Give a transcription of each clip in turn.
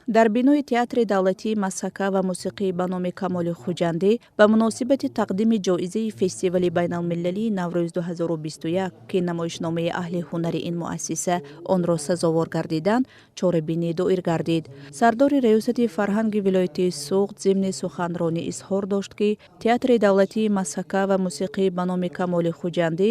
Дар бинои Театри давлатии мазҳака ва мусиқӣ ба номи Камоли Хуҷандӣ ба муносибати тақдими ҷоизаи фестивали байналмилалии Наврӯз 2021, ки намоишномаи аҳли ҳунари ин муассиса онро сазовор гардиданд, чорабинӣ доир гардид. Сардори Раёсати фарҳанги вилояти Суғд зимни суханронӣ изҳор дошт, ки Театри давлатии мазҳака ва мусиқӣ ба номи Камоли Хуҷандӣ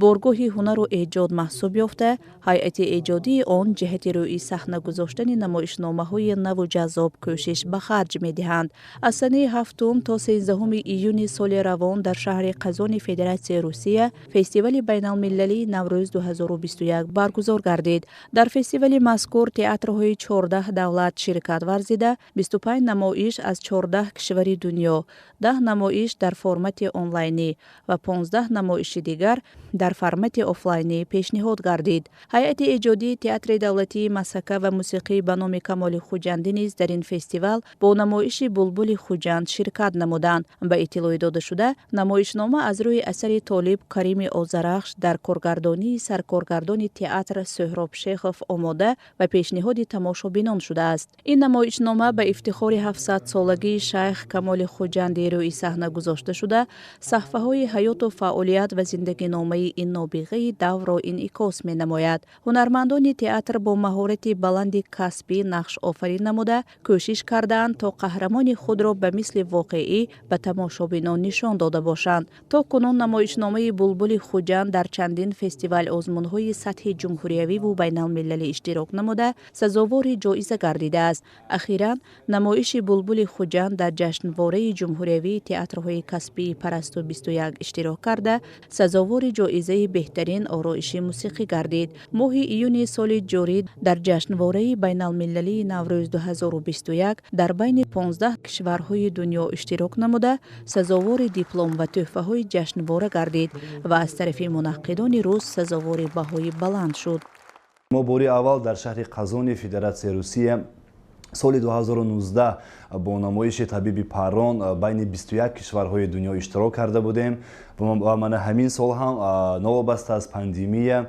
боргоҳи ҳунару эҷод маҳсуб ёфта, ҳайати эҷодии он ҷиҳати рӯи саҳна гузоштани намоишномаҳои наву ҷаззоб кӯшиш ба харҷ медиҳанд. Аз санаи 7 то 13 июни соли равон дар шаҳри Қазони Федератсияи Русия фестивали байналмилалии Наврӯз 2021 баргузор гардид. Дар фестивали мазкур театрҳои 14 давлат ширкат варзида, 25 намоиш аз 14 кишвари дунё, 10 намоиш дар формати онлайнӣ ва 15 намоиши дигар дар формати офлайнӣ пешниҳод гардид. Ҳайати эҷодии Театри давлатии мазҳака ва мусиқӣ ба номи Камоли Хуҷандӣ низ дар ин фестивал бо намоиши «Булбули Хуҷанд» ширкат намуданд. Ба иттилои додашуда, намоишнома аз рӯи асари Толиб Карими Озарахш дар коргардонии саркоргардони театр Сӯҳроб Шехов омода ва пешниҳоди тамошобинон шудааст. Ин намоишнома ба ифтихори 700-солагии шайх Камоли Хуҷандӣ рӯи саҳна гузошта шуда, саҳфаҳои ҳаёту фаъолият ва зиндагиномаи ин нобиғаи даврро инъикос менамояд. Ҳунармандони театр бо маҳорати баланди касбӣ нақш офарин намуда, кӯшиш кардаанд, то қаҳрамони худро ба мисли воқеӣ ба тамошобинон нишон дода бошанд. То кунун намоишномаи «Булбули Хуҷанд» дар чандин фестивал озмунҳои сатҳи ҷумҳуриявиву байналмилалӣ иштирок намуда, сазовори ҷоиза гардидааст. Ахиран намоиши «Булбули Хуҷанд» дар ҷашнвораи ҷумҳуриявии театрҳои касбии «Парасту 21» иштирок карда, сазовори ҷоизаи беҳтарин ороиши мусиқӣ гардид. Моҳи июни соли ҷорӣ дар ҷашнвораи байналмилалии Наврӯз 2021 дар байни 15 кишварҳои дунё иштирок намуда, сазовори диплом ва тӯҳфаҳои ҷашнвора гардид ва аз тарафи мунаққидони рус сазовори баҳои баланд шуд. Мо бори аввал дар шаҳри Қазони Федератсияи Русия соли 2019 бо намоиши «Табиби Паррон» байни 21 кишварҳои дунё иштирок карда будем ва мана ҳамин сол ҳам новобаста аз пандемия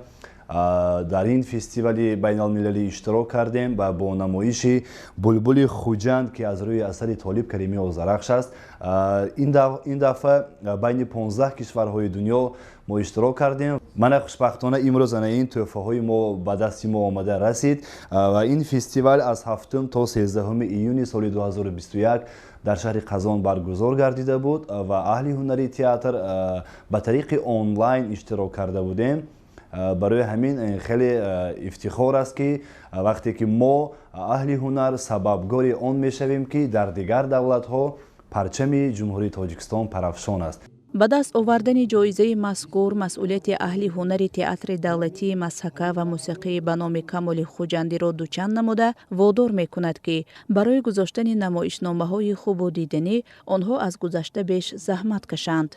дар ин фестивали байналмилалӣ иштирок кардем ва бо намоиши «Булбули Хуҷанд», ки аз рӯи асари Толиб Карими Озарахш аст, ин дафъа байни 15 кишварҳои дунё мо иштирок кардем. Мана, хушбахтона, имрӯз ана ин тӯҳфаҳои мо ба дасти мо омада расид. Ва ин фестивал аз 7 то 13 июни соли 2021 дар шаҳри Қазон баргузор гардида буд ва аҳли ҳунари театр ба тариқи онлайн иштирок карда будем. Барои ҳамин хеле ифтихор аст, ки вақте ки мо аҳли ҳунар сабабгори он мешавем, ки дар дигар давлатҳо парчами Ҷумҳурии Тоҷикистон парафшон аст. Ба даст овардани ҷоизаи мазкур масъулияти аҳли ҳунари Театри давлатии мазҳака ва мусиқӣ ба номи Камоли Хуҷандиро дучанд намуда, водор мекунад, ки барои гузоштани намоишномаҳои хубу диданӣ онҳо аз гузашта беш заҳмат кашанд.